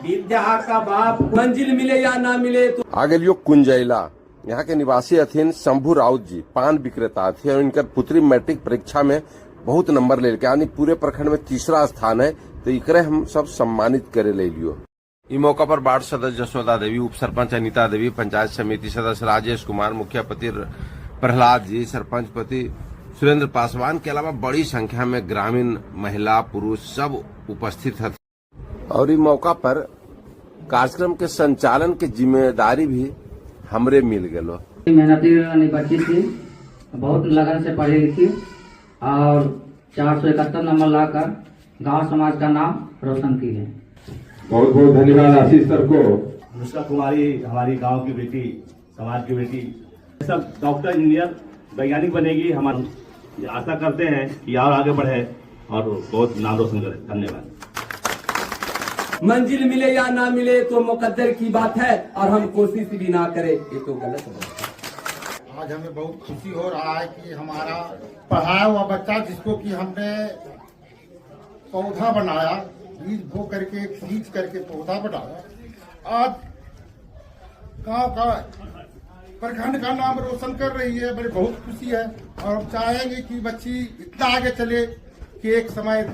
विद्या का बाप मंजिल मिले या ना मिले तो आ गेलियो कुंजैला। यहाँ के निवासी हथिन शंभू राउत जी, पान विक्रेता हथिन और इनकर पुत्री मैट्रिक परीक्षा में बहुत नंबर ले यानी पूरे प्रखंड में तीसरा स्थान है, तो इकरे हम सब सम्मानित करे ले लियो। ई मौका पर वार्ड सदस्य जसोदा देवी, उप सरपंच अनिता देवी, पंचायत समिति सदस्य राजेश कुमार, मुखिया पति प्रहलाद जी, सरपंच पति सुरेंद्र पासवान के अलावा बड़ी संख्या में ग्रामीण महिला पुरुष सब उपस्थित हथिन। और ई मौका पर कार्यक्रम के संचालन के जिम्मेदारी भी हमरे मिल गेलो। मेहनती बच्ची थी, बहुत लगन से पढ़ी लिखी और 471 नंबर लाकर गांव समाज का नाम रोशन की है। बहुत बहुत धन्यवाद आशीष सर को। अनुष्का कुमारी हमारी गांव की बेटी, समाज की बेटी, सब डॉक्टर, इंजीनियर, वैज्ञानिक बनेगी। हम आशा करते हैं कि और आगे बढ़े और बहुत नाम रोशन करे। धन्यवाद। मंजिल मिले या ना मिले तो मुकद्दर की बात है और हम कोशिश भी ना करें ये तो गलत बात है। आज हमें बहुत खुशी हो रहा है कि हमारा पढ़ाया हुआ बच्चा, जिसको कि हमने पौधा बनाया, बीज बो करके सींच करके पौधा बनाया, आज गांव का, प्रखंड का नाम रोशन कर रही है। बड़ी बहुत खुशी है और हम चाहेंगे कि बच्ची इतना आगे चले कि एक समय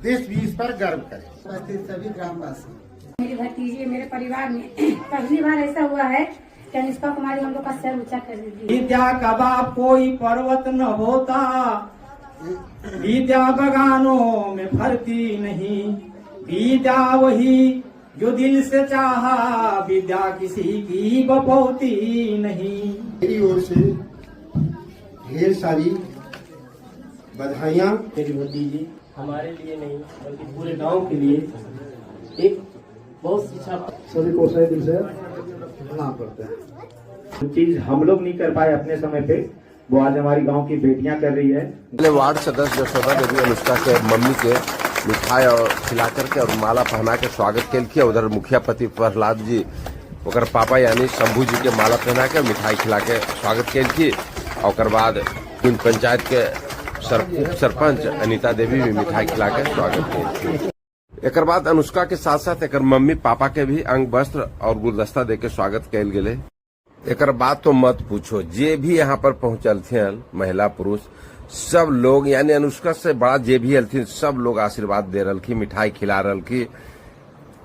देश भी इस पर गर्व करे। उपस्थित सभी ग्रामवासी, मेरी भतीजी, मेरे परिवार में पहली बार ऐसा हुआ है कि अनुष्का कुमारी हम लोग का सर ऊंचा कर दी। विद्या का बाप कोई पर्वत न होता, विद्या बगानों में फरती नहीं, विद्या वही जो दिल से चाहा, विद्या किसी की बपौती नहीं। मेरी ओर से ढेर सारी बधाइयाँ। मेरी भतीजी हमारे लिए नहीं बल्कि पूरे गांव के लिए एक बहुत शिक्षा सभी को सही दिल से प्रणाम करते हैं। जो चीज हम लोग नहीं कर पाए अपने समय पे, वो आज हमारी गांव की बेटियां कर रही है। पहले वार्ड सदस्य जसोदा देवी अनुष्का के मम्मी के मिठाई और खिला करके और माला पहना के स्वागत केलखिन। उधर मुखिया पति प्रहलाद जी ओकर पापा यानी शंभू जी के माला पहना के, मिठाई खिला के स्वागत केलखिन। और ओकर बाद कुंज पंचायत के उप सरपंच अनिता देवी भी मिठाई खिला के स्वागत केलखिन। एकर बाद अनुष्का के साथ साथ एकर मम्मी पापा के भी अंग वस्त्र और गुलदस्ता दे के स्वागत कैल गेले। एकर बाद तो मत पूछो, जे भी यहाँ पर पहुंचल थे, महिला पुरुष सब लोग, यानी अनुष्का से बड़ा जे भी हलथिन, सब लोग आशीर्वाद दे रही, मिठाई खिला रही,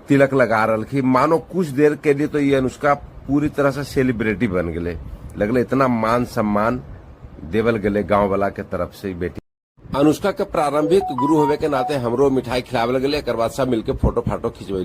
तिलक लगा रही। मानो कुछ देर के लिए तो ये अनुष्का पूरी तरह से सेलिब्रिटी बन गए लगले। इतना मान सम्मान देवल गले गांव वाला के तरफ से बेटी। अनुष्का के प्रारंभिक गुरु होवे के नाते हमरो मिठाई खिलावल गले। एक बाद सब मिलके फोटो फाटो खिंचवैली।